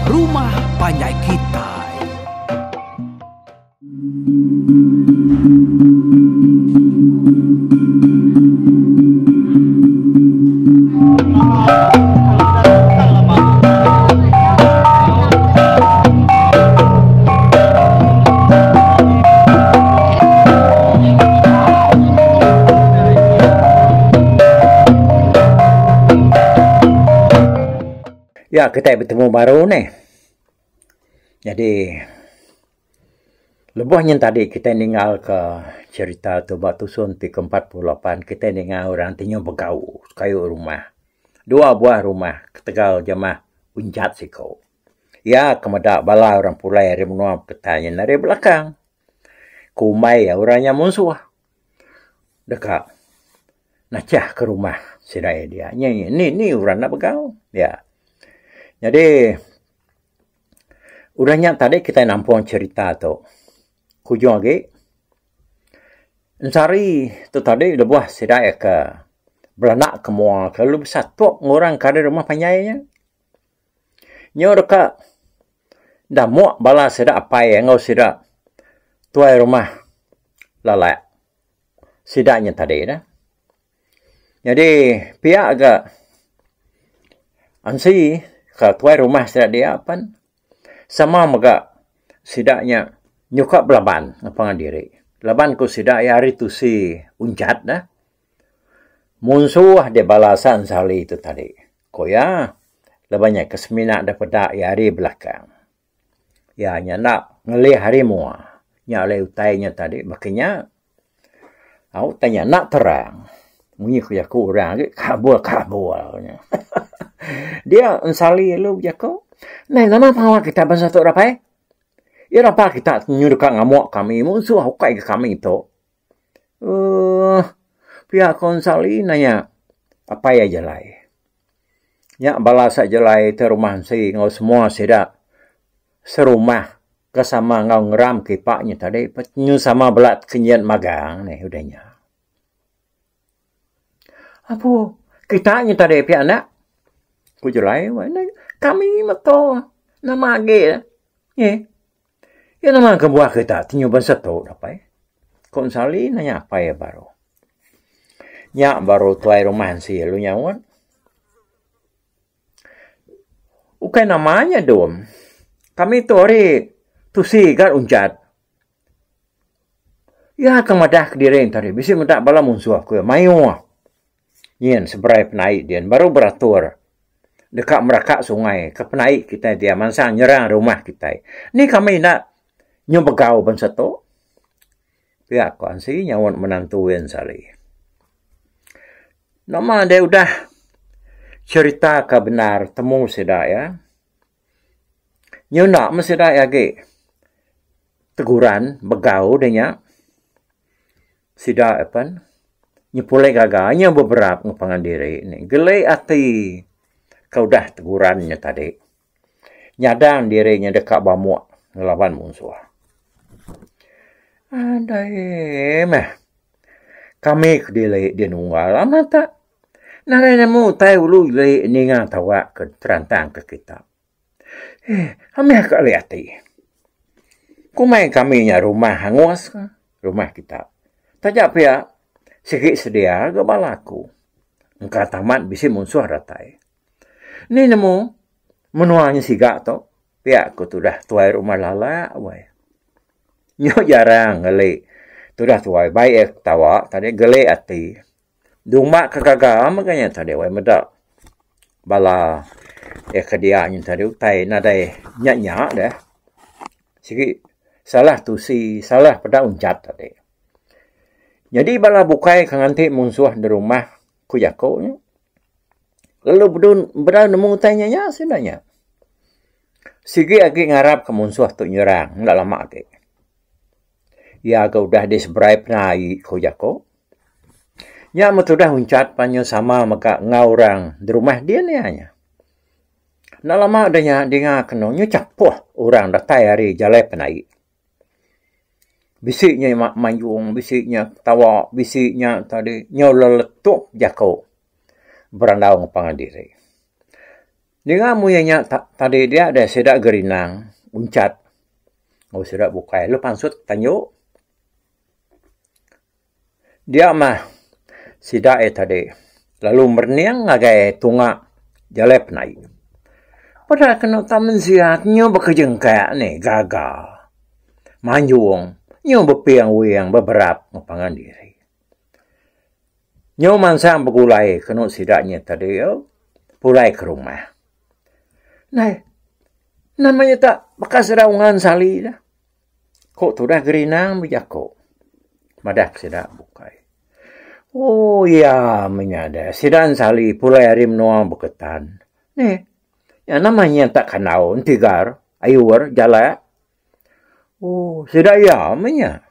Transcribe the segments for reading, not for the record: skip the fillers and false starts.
Rumah Panjai Kitai. Ya kitai betemu baru neh. Nyadi lebuh nyin tadi kitai ninggal ka cherita tu ba tusun ti ke 48 kitai ninga orang ti nyau begau sekayu rumah. Dua buah rumah ketegal jemah unjat siko. Iya ke meda bala orang pulai ari menua peketai nyin ari belakang. Kumbai iya orang nya munsuh deka nachah ke rumah sida iya dia. Nyi ni ni orang enda begau iya. Nyadi udah nya tadi kitai nampung cherita tu. Kujung agi ensari tu tadi lebuh sida iya ke belanak ke mua ke lalu besatup enggau orang ke ari rumah panjai nya. Nyu deka damuk bala sida apai enggau sida tuai rumah lalak sida nya tadi dah. Nyadi pia ga ansi ka tuai rumah sida dia pen sama mega sida nya nyuka belaban ngepan diri. Laban ku sida iya ari tusi unjat ne munsuh deh bala San Sali tu tadi. Ku iya laban nya ke semina da peda iya ari belakang. Iya nya enda ngelih ari mua. Nya alai utai nya tadi baka nya. Au utai nya enda terang. Munyi ku jaku orang agi kabul kabul nya. Dia ensali lalu bejaku, Neh nama pengawa kita bansa tu rapai? Iya rapa kita nyu deka ngamuk kami munsuh ukai ga kami tu. Uhh pia ku ensali nanya apai iya jalai. Nya bala sa jalai ti rumah ensi enggau semua sida serumah ke sama enggau ngeram ke ipa nya tadi nyu sama bela tekenyit magang neh udah nya. Apu kita nya tadi pia anak ku Julai kami meto nama agi neh. Iya nama kebuah kita ti nyuba setu apai? Ku Ensali nanya apai iya baru. Nya baru tuai rumah ensi lalu nyaut. Ukai nama nya dum. Kami tu ari tusi ga unjat. Iya ke madah kediri tadi bisi meda bala munsuh ku iya mayuh. Nyin seberai penai din baru beratur deka meraka sungai ke penai kitai dia mansang nyerang rumah kitai. Ni kami enda nyu begau bansa tu. Pia ku Ansi nyaut menantu iya ensali. Nama deh udah cherita ke bendar temu sida iya. Nyu enda meh sida iya agi teguran begau deh nya. Sida iya pen nyepulai gaga nya beberap ngan pangan diri ne geli ati ke udah teguran nya tadi. Nyadang diri nya deka bamuk ngelaban munsuh. Adai meh. Kami ke dili di nunggal amat tak. Nadai nemu utai ulu ili ninga tawa ke terantang ke kita. Eh, amih ke ali ati. Kumai kami nya rumah angus ke rumah kita. Taja pia sigi sedia ga bala aku. Engka tamat bisi munsuh datai. Ni nemu menua nya siga tu pia ku tudah tuai rumah lalak weh. Nyu jarang ngeli tudah tuai bai iya ketawa tadi geli ati. Duma ke gaga mega nya tadi wai meda bala iya ke dia nya tadi utai nadai nya nya deh. Sigi salah tusi salah peda unjat tadi. Nyadi bala bukai ke nganti munsuh da rumah ku jaku nya lalu bedau nemu utai nya nya sida nya. Sigi agi ngarap ke munsuh tu nyerang enda lama agi. Iya ke udah di seberai penai ku jaku. Nya meh tudah unchat panyu sama mega enggau orang di rumah din iya nya. Enda lama udah nya dinga kenu nyu chapuh orang datai ari jalai penai. Bisi nya mayung, bisi nya ketawa, bisi nya tadi nyau leletup jaku berandau ngan pangan diri. Ninga munyi nya tadi dia deh sida Gerinang unchat enggau sida bukai lalu pansut tanju. Dia mah sida iya tadi lalu merening ngagai tunga jalai penai. Peda kenu tak mensia nyu bekejengkak nih gaga manjung nyu beping wing beberap enggau pangan diri. Nyu mansang begulai kenu sida nya tadi pulai ke rumah. Nai nama nya tak baka sida ungan sali dah. Ku tudah Gerinang bejaku madah ke sida bukai. Oh iya meh nya deh sida sali pulai ari menua Beketan. Neh nya nama nya tak kandau entigar ayur jalak. Oh sida iya meh nya.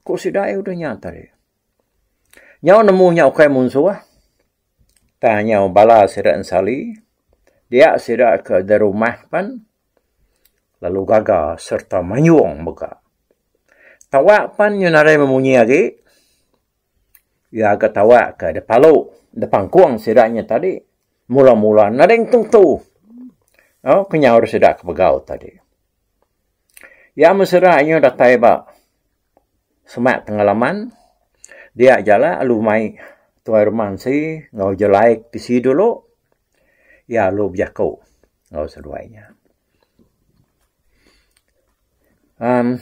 Ku sida iya udah nya tadi. Nyau nemu nya ukai munsuh tang nyau bala sida ensali dia sida ke da rumah pan lalu gaga sereta mayung mega. Tawa pan nyu nadai memunyi agi iya ga tawa ke da palu da pangkung sida nya tadi mula mula nadai tentu au kenyau sida ke begau tadi. Iya mesera nyu datai ba. Semak pengalaman dia jala lalu mai tuai rumah ensi enggau jelai tisi dulu iya lalu bejaku enggau seduai nya. Emm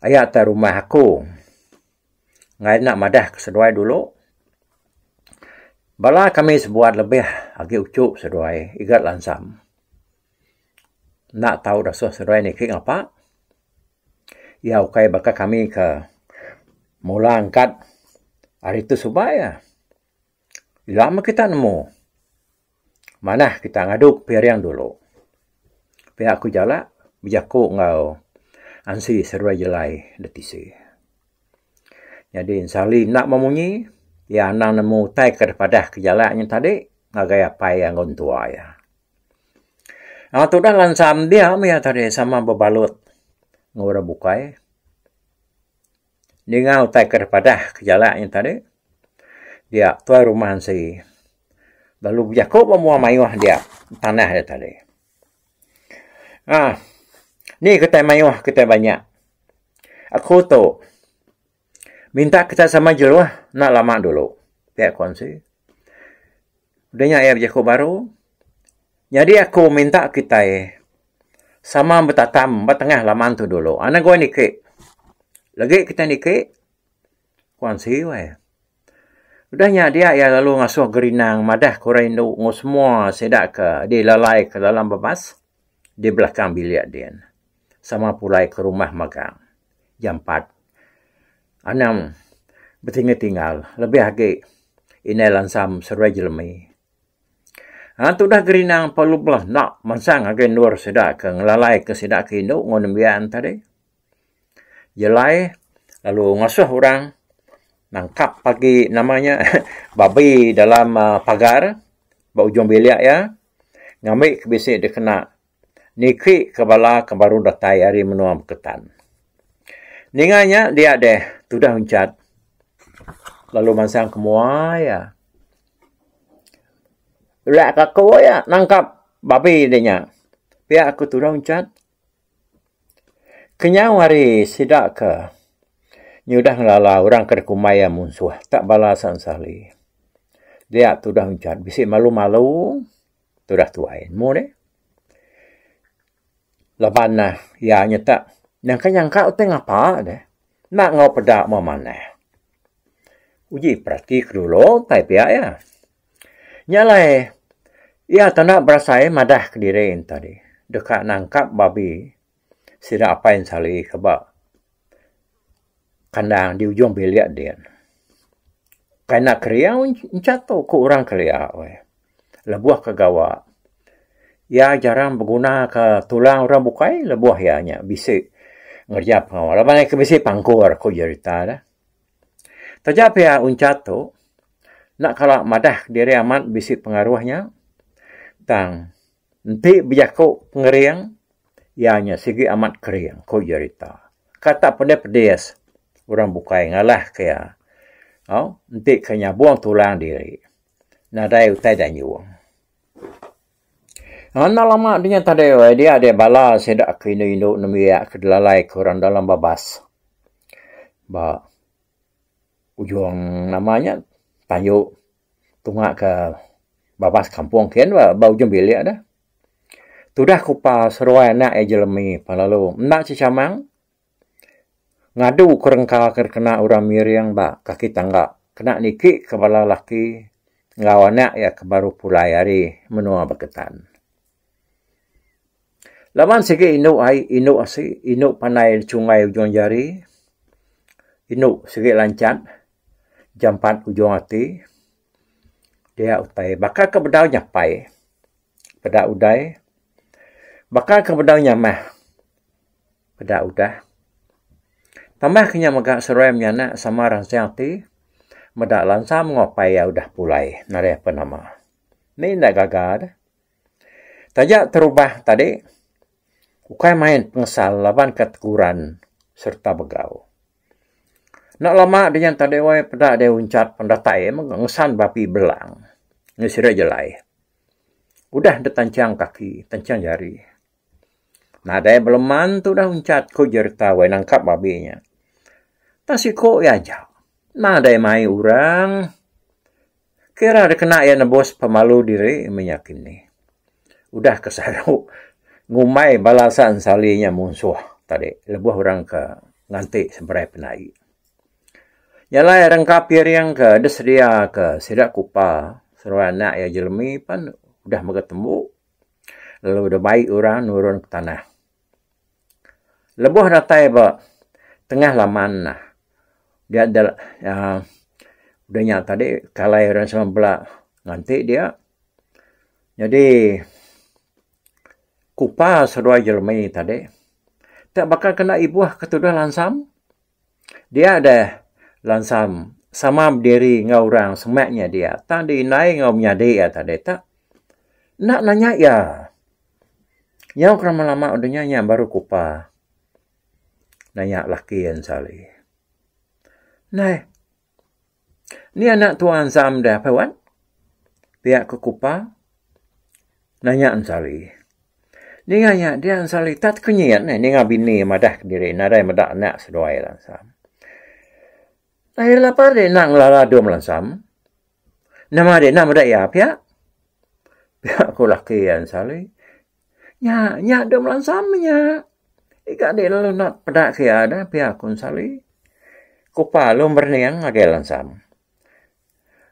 aya ta rumah aku ngagai enda madah ke seduai dulu bala kami sebuat lebih agi uchu seduai igat lansam. Enda tau dasuh seduai niki ngapa. Iya ukai baka kami ke mula angkat ari tu suba iya. Ila meh kita nemu. Manah kita ngadu piring dulu. Pia ku jala bejaku enggau ansi seduai jelai da tisi. Nyadi ensali enda memunyi iya anang nemu utai ke dipadah ke jala nya tadi ngagai apai iya enggau entua iya. Aaa tudah lansam dia meh iya tadi sama bebalut enggau orang bukai. Ninga utai ke dipadah ke jala nya tadi dia tuai rumah ensi lalu bejaku ba mua mayuh dia tanah dia tadi. Aaa ni kitai mayuh kitai banyak aku tu minta kitai sama jeluh enda lama dulu pia ku ensi. Udah nya iya bejaku baru, nyadi aku minta kitai sama betatam ba tengah laman tu dulu. Anang gawai niki. Lagi kitai niki, ku Ansi weh. Udah nya dia iya lalu ngasuh Gerinang madah ke orang indu enggau semua sida ke dilalai ke dalam babas di belakang bilik din. Sama pulai ke rumah magang. Jampat. Anang betinggal-tinggal lebih agi indai lansam seruai jelemi. Aa tudah Gerinang perlu bela enda mansang ngagai endur sida ke ngelalai ke sida ke indu enggau nembiak ne tadi. Jelai lalu ngasuh orang nangkap pagi nama nya babi dalam pagar ba ujung bilik iya ngambi ke bisi dikena niki ke bala ke baru datai ari menua Beketan. Ninga nya dia deh tudah unchat lalu mansang ke mua iya. Lak ke aku iya nangkap babi deh nya. Pia ku tudah unchat. Kenyau ari sida ke nyudah ngelala orang ke dikumbai iya munsuh tak bala San Sali. Dia tudah unchat bisi malu-malu. Tudah tuai nemu deh. Laban ne iya nyata nyangka nyangka utai ngapa deh. Enda enggau peda meh manah. Uji perati ke dulu utai pia iya. Nya alai iya tanda berasai madah kediri ne tadi deka nangkap babi sida apai ensali ke ba kandang di ujung bilik din. Kai enda kering encha tu ku orang kelia weh. Lebuh ke gawa iya jarang beguna ke tulang orang bukai lebuh iya nya bisi ngereja pengawa laban iya ke bisi pangkur ku jerita ne. Taja pia unchat tu enda kala madah diri amat bisi pengaruh nya tang enti bejaku pengering iya nya sigi amat kering ku jerita. Ka tak pedis pedis orang bukai ngalah ke iya au enti ke nyabung tulang diri. Nadai utai da nyung. Enda lama dinya tadi weh dia deh bala sida ke indu-indu nembiak ke dilalai ke orang dalam babas ba ujung nama nya tanju tunga ke babas kampung kian ba ba ujung bilik deh. Tudah kupa seruai anak iya jelemi pan lalu enda chechamang ngadu ke rengka ke dikena orang miring ba kaki tangga kena niki ke bala laki enggau anak iya ke baru pulai ari menua Baketan. Laban sigi indu ai indu asi indu pandai chunggai ujung jari indu sigi lanchat jampat ujung ati dia utai baka ke bedau nyapai peda udai baka ke bedau nyamah. Peda udah. Tambah ke nya mega seruai menyanak sama ransing ati meda lansam enggau apai iya udah pulai nadai apan nama. Ni enda gaga deh. Taja terubah tadi ukai main pengesal laban ke teguran sereta begau. Enda lama dingan tadi wai peda deh unchat pendatai mega ngesan babi belang ngau sida jelai. Udah deh tanchang kaki tanchang jari. Nadai beleman tu udah unchat ku jerita wai nangkap babi nya. Tang siku iya aja. Nadai mai orang. Kira dikena iya nebus pemalu diri meh nya kini. Udah ke saru ngumbai bala sa ensali nya munsuh tadi lebuh orang ke nganti seberai penai. Nya alai rengka piring ke disedia ke sida kupa seruan anak iya jelemi pan udah mega tembu. lalu deh bai orang nurun ke tanah. Lebuh datai ba tengah laman ne dia de uhh udah nya tadi kalai orang semua bela nganti dia. Nyadi kupa seduai jeremi tadi tak baka kena ibuh ke tuduh lansam. Dia deh lansam sama bediri enggau orang semak nya dia tang deh indai enggau menyadi iya tadi tak enda nanya iya. Nyau ke lama lama udah nya nya baru kupa nanya laki iya ensali. Nai ni anak tuan ensam deh apai wan? Pia ke kupa nanya ensali. Ninga nya dia ensali tak tekenyit neh ninga bini madah kediri nadai meda anak seduai lansam. Ai lapa deh enda ngelala dum lansam. Nama deh enda meda iya pia. Pia ku laki iya ensali. Nya nya dum lansam nya. Iga deh lalu enda peda ke iya dah pia ku ensali. Kupa lalu merening ngagai lansam.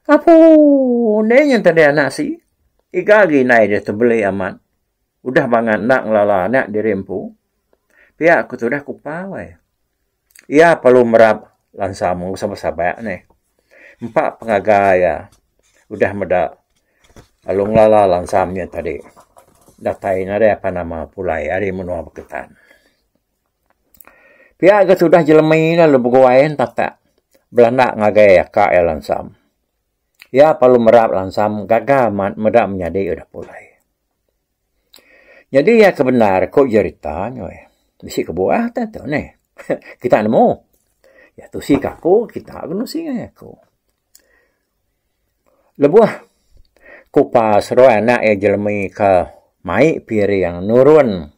Apu ndai nya tadi anak si. Iga agi indai deh tebeli amat. Udah bangat enda ngelala anak diri empu. Pia ku tudah kupa weh. Iya perlu merap lansam sabak-sabak neh. Empa pengaga iya udah meda lalu ngelala lansam nya tadi datai nadai apan nama pulai ari menua Baketan. Pia ga tudah jelemi lalu beguai entatak belanda ngagai aka iya lansam. Iya perlu merap lansam gaga amat meda menyadi udah pulai. Nyadi iya ke bendar ku jerita nyoi bisi kebuah te tu neh. Kita nemu. Iya tusi ka aku kita ke nusi ngagai aku. Lebuh kupa seduai anak iya jelemi ke mai piring nurun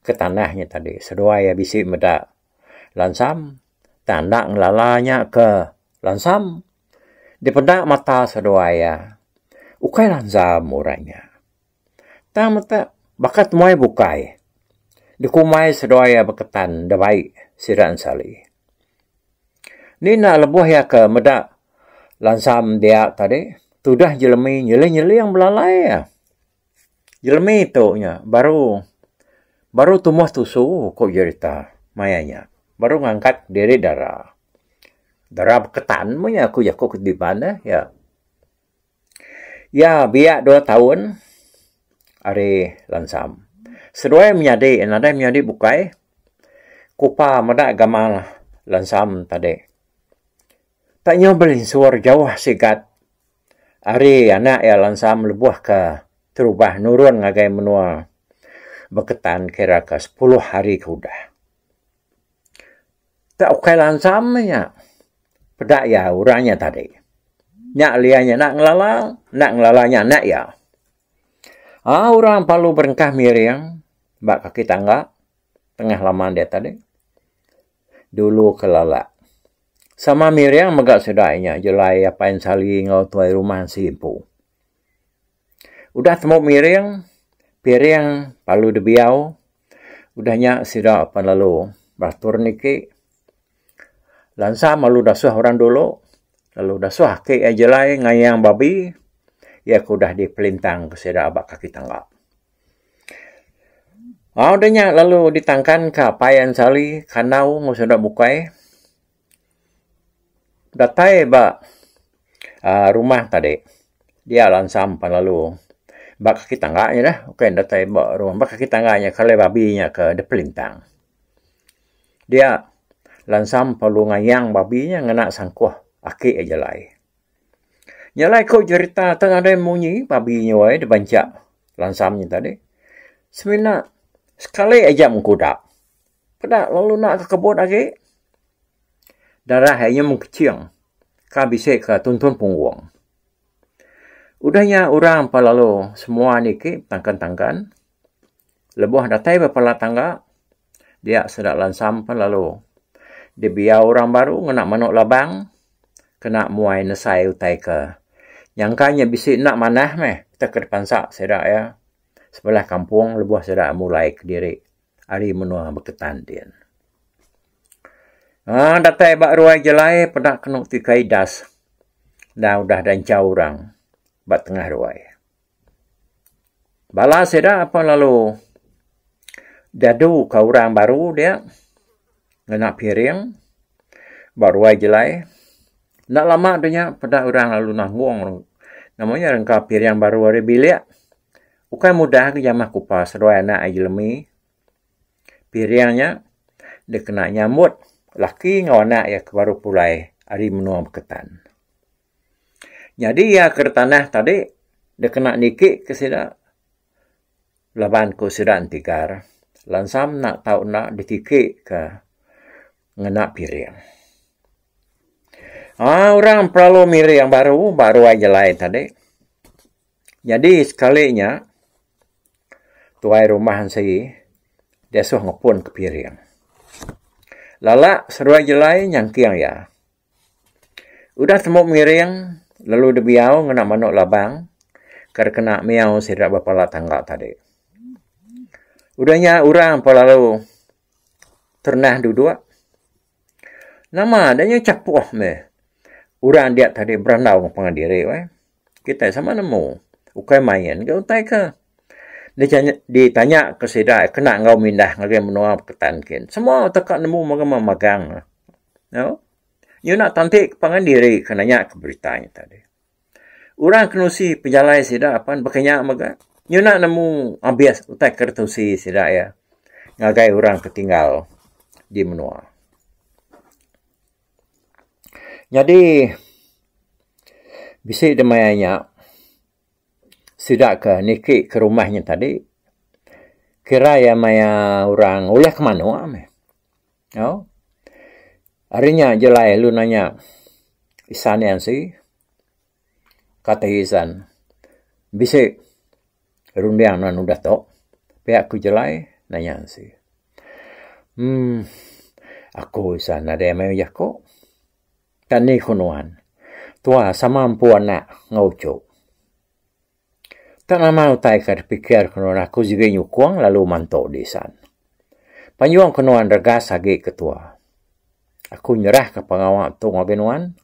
ke tanah nya tadi seduai iya bisi meda lansam tang enda ngelala nya ke lansam. Dipeda mata seduai iya ukai lansam orang nya. Tang meta baka temuai bukai dikumbai seduai iya beketan da bai sida ensali. Ni enda lebuh iya ke meda lansam dia tadi tudah jelemi nyeling-nyeling belalai iya. Jelemi tu nya baru baru tumbuh tusu ku jerita maya nya baru ngangkat diri dara. Dara beketan meh nya ku jaku ke diban ne ya. Iya biak dua taun ari Lansam. Seduai menyadi nadai menyadi bukai kupa meda gamal Lansam tadi. Tak nyau belinsur jauh sigat Ari anak iya lansam lebuh ke terubah nurun ngagai menua Beketan kira ke sepuluh hari ke udah. Tak ukai lansam meh nya peda iya orang nya tadi. Nya lia nya enda ngelala, enda ngelala nya anak iya. Aa orang perlu berengkah miring ba kaki tangga tengah laman dia tadi dulu ke lalak. Sama miring mega sida inya jelai apai Ensali enggau tuai rumah Ensi empu. Udah tembu miring, piring lalu dibiau. Udah nya sida pan lalu beratur niki. Lansam lalu dasuh orang dulu lalu dasuh aki iya jelai ngayang babi iya ke udah dipelintang ke sida ba kaki tangga. Au udah nya lalu ditangkan ka apai Ensali kandau enggau sida bukai. Datai ba aaa rumah tadi dia lansam pan lalu ba kaki tangga nya dah bukai datai ba rumah ba kaki tangga nya kalai babi nya ke dep pelintang. Dia lansam perlu ngayang babi nya ngena sangkuh aki aja lai. Nya alai ku jerita tang adai munyi babi nya wai dibanca lansam nya tadi semina sekali aja mengkuda. Peda lalu enda ke kebun agi. Darah iya mengkeching ka bisi ka tuntun punggung. Udah nya orang pa lalu semua niki tangkan-tangkan. Lebuh datai ba pala tangga dia sida lansam pan lalu dibiau orang baru ngena manok labang kena muai nesai utai ke nyangka nya bisi enda manah meh tauka dipansa sida iya sebelah kampung lebuh sida mulai kediri ari menua Beketan din. Aaa datai ba ruai jelai peda kenu ti kaidas enda udah danchau orang ba tengah ruai. Bala sida pun lalu dadu ka orang baru dia ngena piring ba ruai jelai. Enda lama da nya peda orang lalu nanggung nama nya rengka piring baru ari bilik. Ukai mudah agi jamah kupa seduai anak ai jelemi. Piring nya dikena nyambut laki enggau anak iya ke baru pulai ari menua Beketan. Nyadi iya ke tanah tadi dikena niki ke sida laban ku sida entigar lansam enda tau enda ditiki ke ngena piring. Aaa orang pelalu miring baru ba ruai jelai tadi. Nyadi sekali nya tuai rumah ensi diasuh ngepun ke piring. Lala seduai jelai nyangking iya. Udah tembu miring lalu dibiau ngena manok labang ke dikena miau sida ba pala tangga tadi. Udah nya orang pa lalu terenah duduk. Nama da nya chapuh meh orang dia tadi berandau ngan pangan diri weh. Kitai sama nemu ukai main ga utai ke ditanya ke sida kena enggau mindah ngagai menua Beketan kin. Semua teka nemu mega magang ne. Nyuna tanti pangan diri ke nanya ke berita nya tadi. Orang ke nusi pejalai sida apan baka nya mega nyuna nemu abis utai ke ditusi sida iya ngagai orang ke tinggal di menua. Nyadi bisi da maya nya sida ke niki ke rumah nya tadi kira iya maya orang ulih ke manok meh. Au. Ari nya jelai lalu nanya isan iya si. Kata isan bisi runding nuan udah tu pia ku jelai nanya si. Uhh aku isan nadai mayuh jaku. Tang ni ku nuan tua sama empu anak enggau uchu. Tak nama utai ke dipikir ke nuan aku sigi nyukung lalu mantu disan. Panjung ke nuan regas agi ke tua. Aku nyerah ke pengawa tu ngagai nuan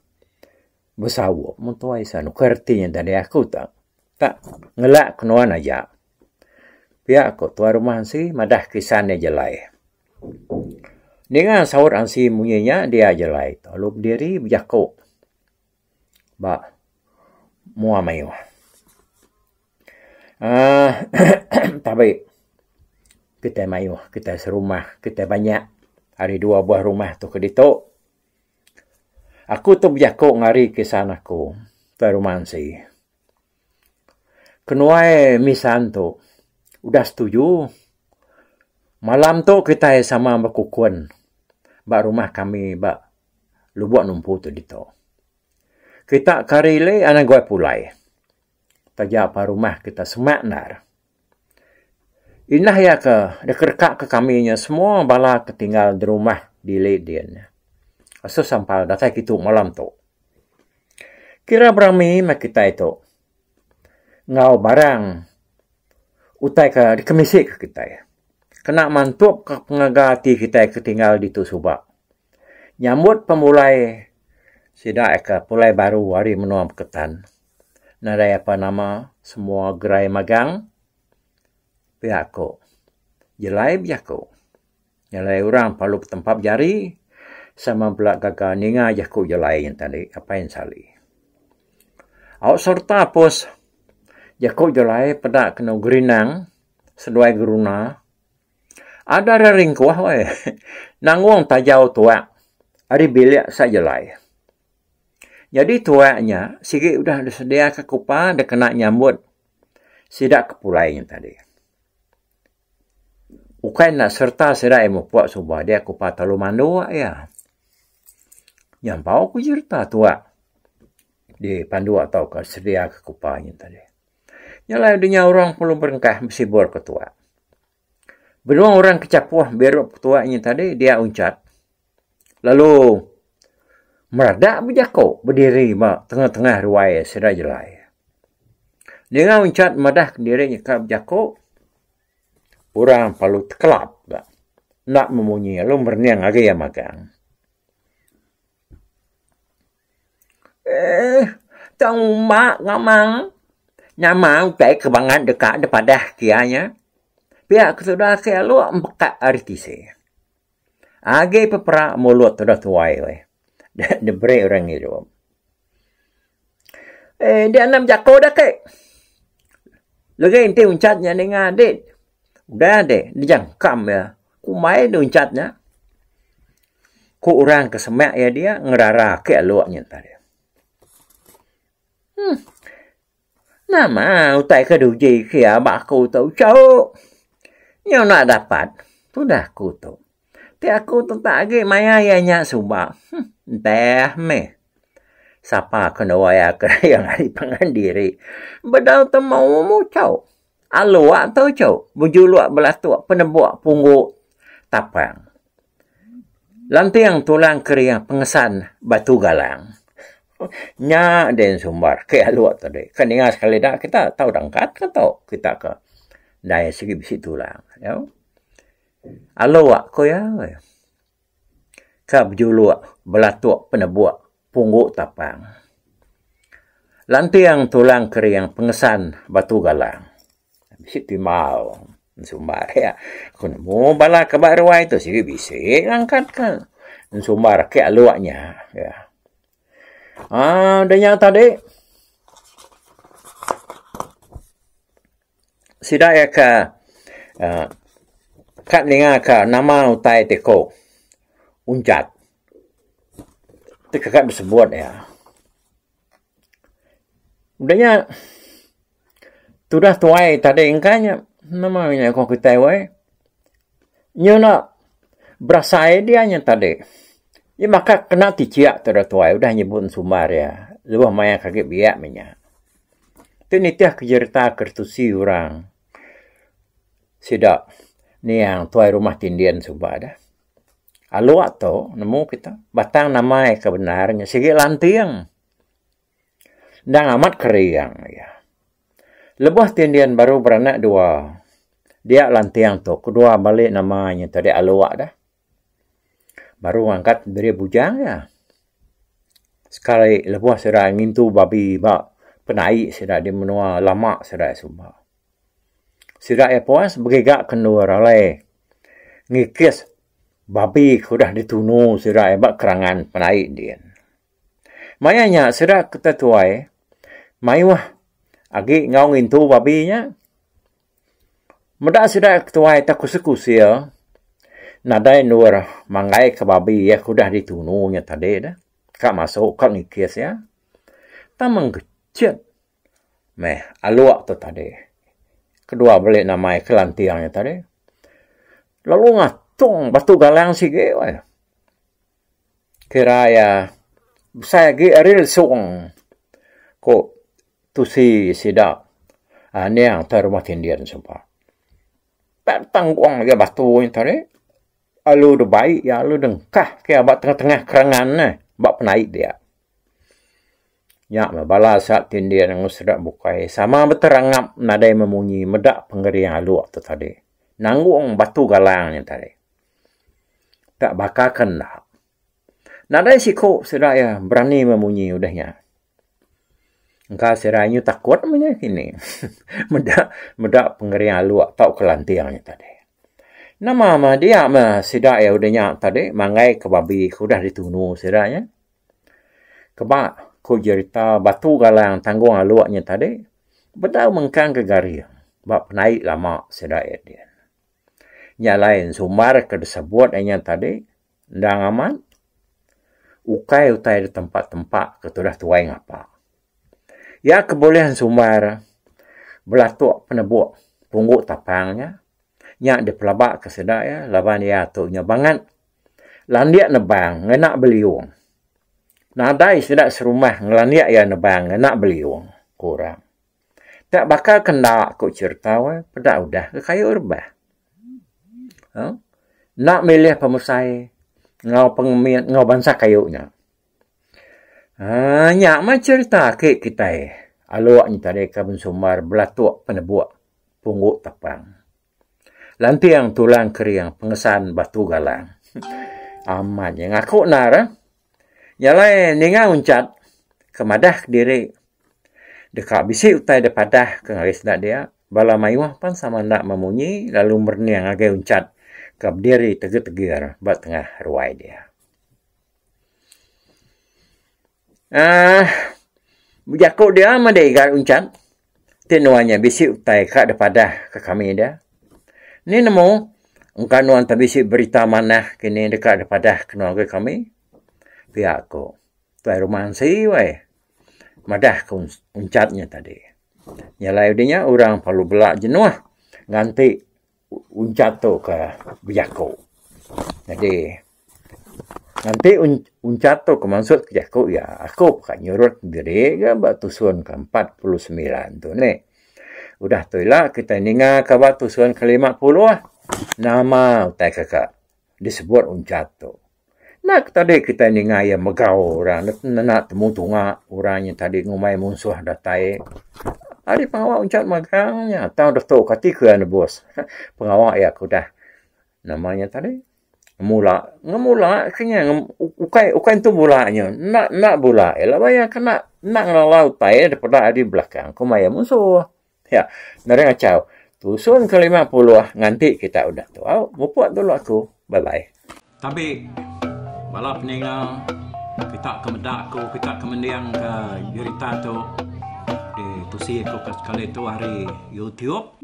besaup mung tuai san ukai reti nya tadi aku tak tak ngelak ke nuan aja. Pia ku tuai rumah ansi madah ke isan iya jelai. Ninga saut ansi munyi nya dia jelai lalu bediri bejaku. Ba mua mayuh. Aaa tabi kitai mayuh kitai serumah kitai banyak ari dua buah rumah tu ke ditu. Aku tu bejaku ngari kisan aku tuai rumah ansi. Kenuai misan tu udah setuju malam tu kitai sama bekukun ba rumah kami ba Lubok Numpu tu ditu. Kita ke hari ili anang guai pulai. Taja pa rumah kita semak endar. Indah iya ke dikerekaka kami nya semua bala ke tinggal di rumah dili din. Asuh sampal datai kitu malam tu. Kira berami meh kitai tu enggau barang utai ke dikemisi ke kitai. Kena mantup ka pengaga ati kitai ke tinggal ditu suba. Nyambut pemulai sida ke pulai baru ari menua Beketan. Nadai apa nama semua gerai magang pia ku Jelai bejaku. Nyalai orang perlu betempap jari sama bela gaga ninga jaku jelai nya tadi apai Sali. Au sereta apus jaku jelai peda kenu gerinang seduai geruna ada ra ringkuh weh nanggung tajau tuak ari bilik sa jelai. Nyadi tuak nya sigi udah disediaka kupa dikena nyambut sida ke pulai nya tadi. Ukai enda sereta sida iya mupuk suba dia ku pa telu manduk iya. Nyampau ku jerita tuak di panduk tauka sedia ke kupa nya tadi. Nya alai dunya orang perlu berengkah besibur ke tuak. Benung orang ke chapuh birup tuak nya tadi dia unchat lalu meradak bejaku bediri ba tengah-tengah ruai sida jelai. Ninga unchat madah kediri nyeka bejaku. Orang perlu tekelap ga enda memunyi lalu merening agi iya magang. Eeh tang uma ngamang nama utai ke bangat deka dipadah ke iya nya. Pia ke sudah ke lalu embeka ari tisi. Agi pepera mulut udah tuai weh diberi orang ngirup. Eh dia enda bejako da ke. Legi enti unchat nya ninga dik. Udah dik dijangkam iya. Kumbai ne unchat nya. Ku orang ke semak iya dia ngerara ake alok nya tadi. Huh. Nama utai ke diuji ke iya ba aku tu uchu. Nyau enda dapat tudah aku tu. Ti aku tu tak agi maya iya nya suba. Huh entah meh. Sapa ke nuai aku yang ari pangan diri. Bedau temu muchu. Aluk tu uchu bejuluk belatuk penebuk punggu tapang. Lanting tulang kering pengesan batu galang. Nya deh sumber ke aluk tadi. Ke ninga sekali da kita tau dangkat ke tu kita ke ndai sigi bisi tulang. Aluk ku iya. Ka bejuluk belatuk penebuk punggu tapang. Lanting tulang kering pengesan batu galang. Bisi timbal ensumbar iya. Ku nemu bala ke ba ruai tu sigi bisi ngangkat ka ensumbar ake aluk nya. Aaa udah nya tadi sida iya ke aaa ka ninga ka nama utai ti ku unjat ti keka disebut iya. Udah nya tudah tuai tadi engka nya nama nya ko kitai weh nyu enda berasai dia nya tadi. Iya maka kena tichik tudah tuai udah nyebut sumbar iya lebuh maya ke agi biak meh nya. Ti nitih ke jerita ke ditusi orang sida niang tuai rumah Tindin suba deh. Aluk tu nemu kita batang nama iya ke bendar nya sigi lanting. Endang amat kering iya. Lebuh Tindin baru beranak dua dia lanting tu kedua bali nama nya tadi aluk deh. Baru ngangkat diri bujang iya. Sekali lebuh sida ngintu babi ba penai sida di menua lama sida suba. Sida iya puas begiga ke endur alai ngikis babi ke udah ditunu sida iya ba kerangan penai din. Maya nya sida ke tetuai mayuh agi enggau ngintu babi nya. Meda sida ke tuai te kusir-kusir nadai endur manggai ke babi iya ke udah ditunu nya tadi ne ka masu ka ngikis iya. Tang mengkechit Meh aluk tu tadi. Kedua beli nama iya ke lanting nya tadi. Lalu ngatung batu galang sigi weh. Kira iya besai agi ari lesung ku tusi sida aning tai rumah tindin suba. Tak tanggung iya batu nya tadi lalu dibai iya lalu dengkah ke iya ba tengah-tengah kerangan ne ba penaik dia. Nya meh bala sa tindin enggau sida bukai sama beterangap nadai memunyi meda pengering aluk tu tadi nanggung batu galang nya tadi. Tak baka ke enda. Nadai siku sida iya berani memunyi udah nya. Engka sida nyu takut meh nya kini meda meda pengering aluk tauka lanting nya tadi. Nama meh dia meh sida iya udah nya tadi manggai ke babi ke udah ditunu sida nya. Keba ku jerita batu galang tanggung aluk nya tadi bedau mengkang ke garing ba penaik lama sida iya din. Nya alai ensumbar ke disebut inya tadi Endang amat, ukai utai da tempa-tempa ke tudah tuai ngapa. Iya ke bulih ensumbar belatuk penebuk punggu tapang nya, nya dipelaba ke sida iya laban iya tu nya bangat landik nebang ngena beliung. Nadai sida serumah ngelandik iya nebang ngena beliung, ku orang. Tak baka ke enda ku cherita weh peda udah ke kayu rebah. Uhh enda milih pemesai enggau pengemit enggau bansa kayu nya. Uhh nya mah cherita ake kitai alok nya tadi ke bensumbar belatuk penebuk punggu tapang. Lanting tulang kering pengesan batu galang. Amat nya ngaku endar eh. Nya alai ninga unchat ke madah kediri Deka bisi utai da padah ke ngagai sida dia, bala mayuh pan sama enda memunyi lalu merening ngagai unchat ke bediri tegir-tegir ba tengah ruai dia. Aaa bejaku dia meh deh igat unchat ti nuan nya bisi utai ka da padah ke kami dia. Ni nemu engka nuan te bisi berita manah kini deka da padah ke nuan ngagai kami pia ku Tuai Rumah Ansi weh. Madah ke unchat nya tadi. Nya alai udah nya orang perlu bela jenuh nganti unchat tu ke bejaku. Jadi nganti unchat tu ke mansut ke jaku iya aku ka nyurut diri ga ba tusun ke 49 tu nih. Udah tu ila kitai ninga ka ba tusun ke 50 nama utai ke ka disebut unchat tu. Enda ke tadi kitai ninga iya megau orang nena temu tunga orang nya tadi ngumbai munsuh datai. Ari pengawa unchat magang nya tang deh tu kati ku iya nebus pengawa iya ke udah nama nya tadi mula ngemula ke nya ukai ukai entu bula nya enda enda bula laban iya kena enda ngelala utai daripada ari belakang ku maya munsuh. Ya, nadai ngachau. Tusun ke 50 nganti kita udah tu. Au, mupuk dulu aku. Bye bye. Tabi bala peninga kita ke meda aku, kita ke mending ke jerita tu ditusi aku ke sekali tu ari YouTube.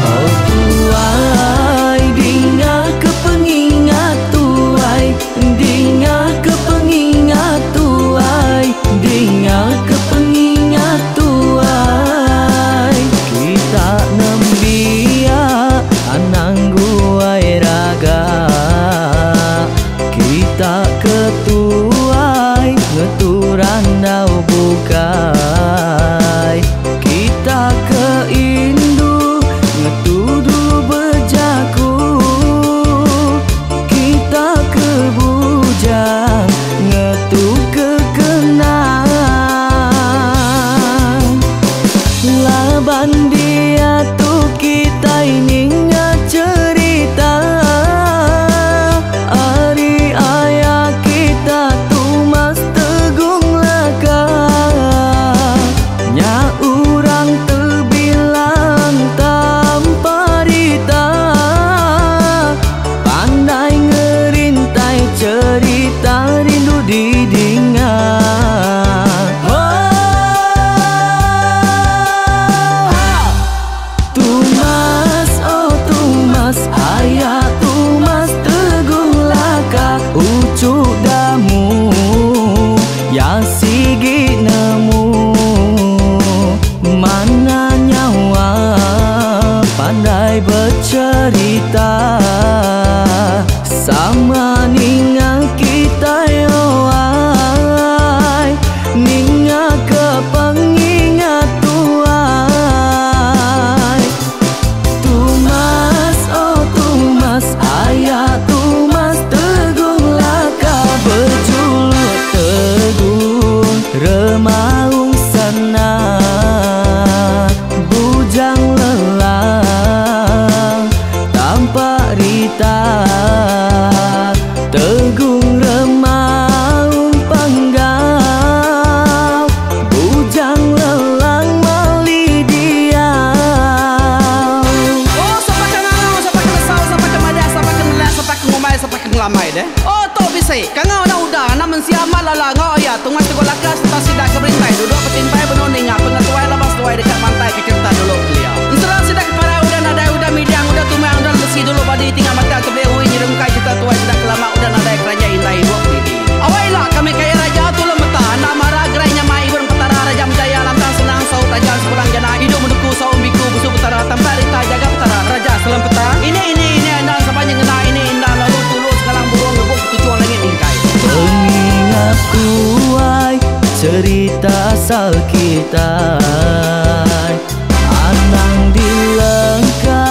Oh tuai dinga ke pengingat tuai Dinga ke pengingat tuai Dinga ke pengingat tuai Kita nembiak anang guai raga Kita ke tuai ngetu randau bukai Kita ke. tu bisi kangau enda udah anak mensia amat lala enggau aya tungai tegul laka sereta sida ke berintai duduk betimpai benung ninga pengetuai laban seduai deka mantai ke cherita dulu kelia. Ensera sida ke parai udah nadai udah midang udah tumang udah lesi dulu badi tinggal batang tebeli ui nyerungkai cherita tuai sida ke lama udah nadai keranjai indai ibuk didi. Awai ila kami kaya raja tulung meta enda mara gerai nyamai ibun petara raja menjaya lantang senang saut raja sepulang jana idup menuku saum biku busu petara tampak rita jaga petara raja selempeta ini ini ini enda sapa nyengena ini enda lalu tulu sengalang burung ngebuk ketuchung langit mingkai. Pengingat tuai cerita asal kitai Anang dilengka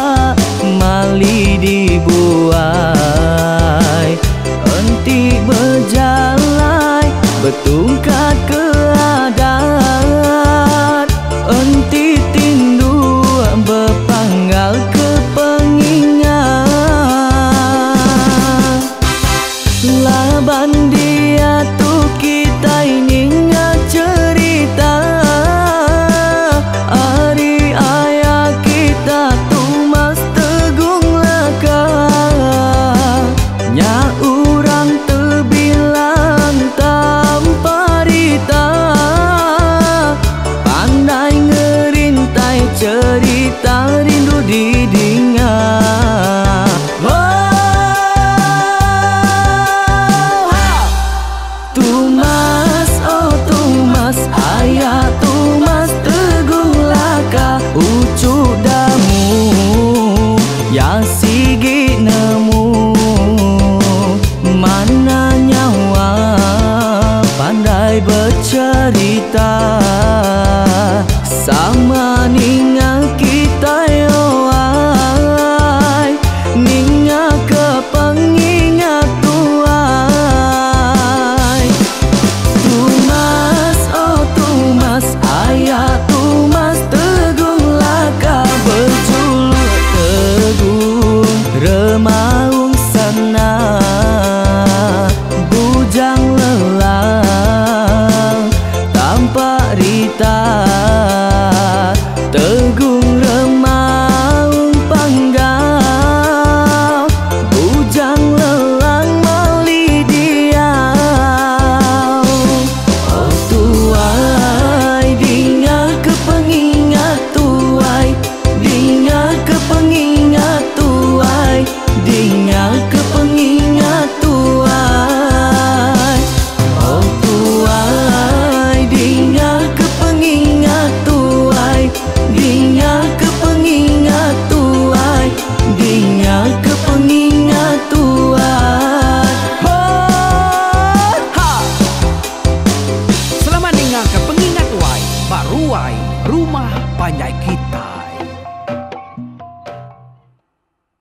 mali dibuai Enti bejalai betungkat ke adat Enti tinduk bepanggal ke pengingat Laban diatu kitai.